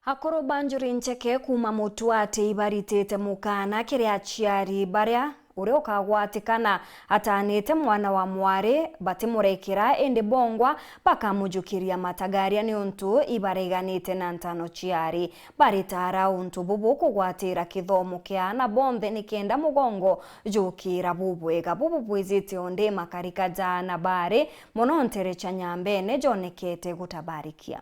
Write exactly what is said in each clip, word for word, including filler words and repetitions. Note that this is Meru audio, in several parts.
Akuru ba njuri ncheke kuuma Mutuati ibaritite mukaana kiri aciari baria uria ukagwatikana ataanite mwana wa mwari batimurekera, indi bongwa bakamujukiria matagaria niuntu ibareganite na ntano ciari. Baritaara untu bubu kugwatira kithomo kia aana bonthe nikenda mugongo jukira bubwega. Bubu bwizite undi makarika ja aana baari mono ntere cia Nyambene jonekete gutabarikia.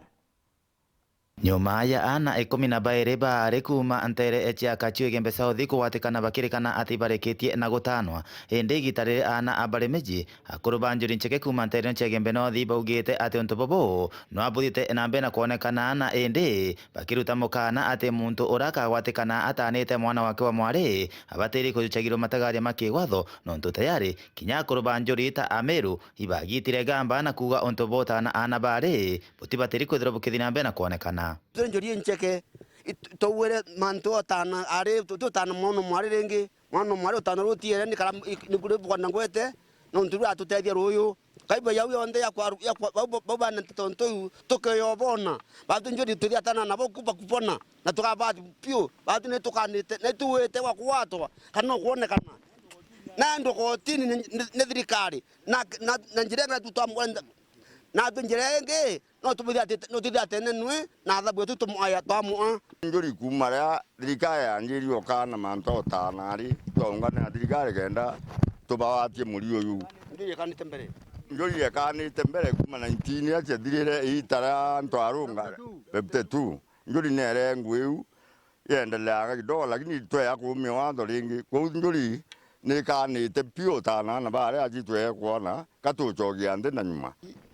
Nyuma ya aana ikumi na bairi baari kuuma ntere cia Kachu Igembe South kugwatikana bakirikana ati ibareketie na gutaanwa, indi igita riri aana a bari miji, akuru ba njuri ncheke kuuma ntere cia Igembe North baugite ati untu bubu nwabuthite na mbere na kwonekana, na indi bakiruta mukaana ati muntu uria akagwatikana ataanite mwana wake wa mwari abatiri kujuchagirwa matagaria ma kigwatho, nontu tayari kinya akuru ba njuri ta Ameru ibagitire gamba na kuuga untu butaana aana baari butibatiri kwithirwa bukithi na mbere na kwonekana. Turi njuri incheke, it-, twauire mantu otana ari, tu-, tutana mwana mwari ringi, mwana mwari utana rutiere ni kara, i-, ni kuri bwana ngwete, nontu rwa atutethia ruyu. Kaiba yau yonthe ya kwa, ya kwa, bau, bau bana nteto ntu iu, tukeyobona. Batu njuri tuthi atana nabo kuba kubona, na tukabati piu, batu ni tukanite, ni tuwite gwa kuwatwa, kana ukwonekana. Na ndo kotini ni, ni, ni thirikari, na, na, na njira ingi tu twamwenda, na tu njira ingi, no tumuthi ati, no tuthi atene nwi, na athabu yetu tumuaya twamua. Njuri kuuma ria thirikari yanjiri ukana mantu otana ari, twaungana na thirikari kenda tubawatie muri uyu. Njuri ekanite mbere. Njuri ekanite mbere kuuma nineteen ria ciathirire iita ria antu arunga fifty two. Njuri nere ngui iu, iendeleaga kidogo, lakini twea kuumia watho ringi. Kwou njuri nikanite piu utana na baria aji twee kwona, katucokia nthi na nyuma.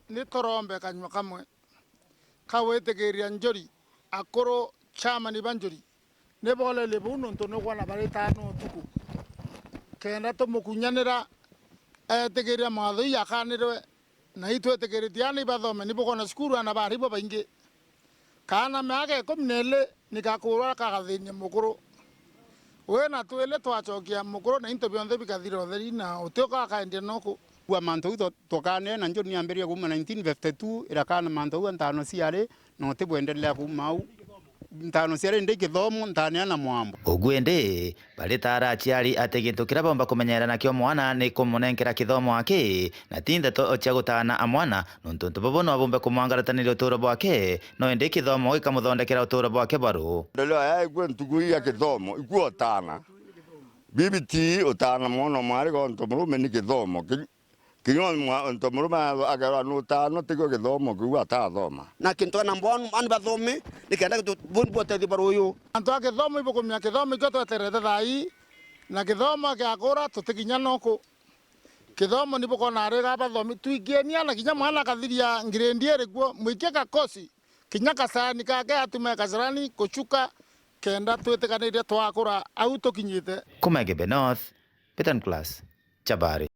Ni turombe kanyua kamwe ka gwitikiria njuri, akuru, chairman ba njuri, ni bolerie buu nontu nukwona baritaana utuku. Kenda tumukunyanira, etikiria mawatho ii akanirwe, na itwitikiritie aana ibathome, ni bukwona cukuru aana bari bo baingi. Kaana miaka ikumi na iiri ni gakurwa kagathinia mukuru. We na twili twacokia mukuru na into bionthe bikathira utheri na uti ukakaendia noku. Kwa mantu au twa-, twakanire na njuri niambirie kuuma nineteen fifty two, irakana mantu au ntano ciari, na uti bwendelea kuuma au. Ntano ciari ndi kithomo, ntaneana mwambo. Ugu indi, baritaara aciari ati gintu kiria boomba kumenyeera nakio mwana ni kumunenkera kithomo aki, na ti ndeto cia gutaana a mwana, nontu untu bubu no bumbe kumwangarataniria utuuro bwake, no indi kithomo gikamuthondekera utuuro bwake bwa ruu. Ndeleo ya ikue ntuku ii ya kithomo, ikue utana. Bibiti utana mwana mwari gontu murume ni kithomo. Ki-, Kinya mwa-, nto murume akerwa nutaano, tikio githomo kiu atathoma. Na kintu na mbwanu ani bathome, nikenda gitu-, buni bwotethio bwa ruyu. Antu a kithomo ibukumia kithomo ikio tweterete thaa ii, na kithomo giakura tutikinya noku. Kithomo ni bukona ari ga bathomi, twikienia na kinya mwana akathiria ngiredi iri kuo, mwikie gakosi, kinya kasaani kake atume kasarani kuchuka, kenda twitikanirie twakura au tukinyite. Kuma Igembe North, Peter Nicholas, Chabari.